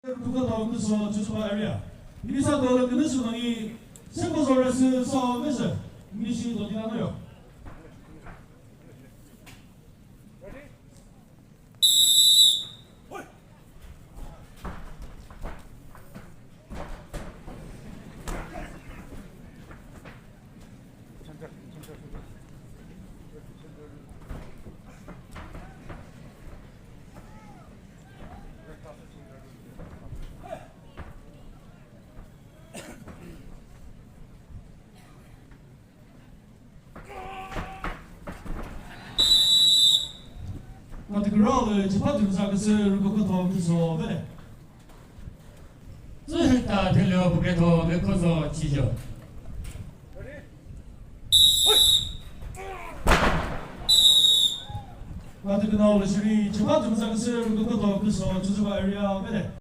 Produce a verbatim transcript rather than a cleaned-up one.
Kuka to kuso Chozuba area. Ibisa to le kene su ngi seko zore su so mese. Ngi shi to dina no yo. Mati kura le chipha tümsa küsü rüko kotho küso vele. Zü hekta thülüo puketho le kozo chijo. Mati kura le shiri chipha tümsa küsü rüko kotho küso Chozuba area vele.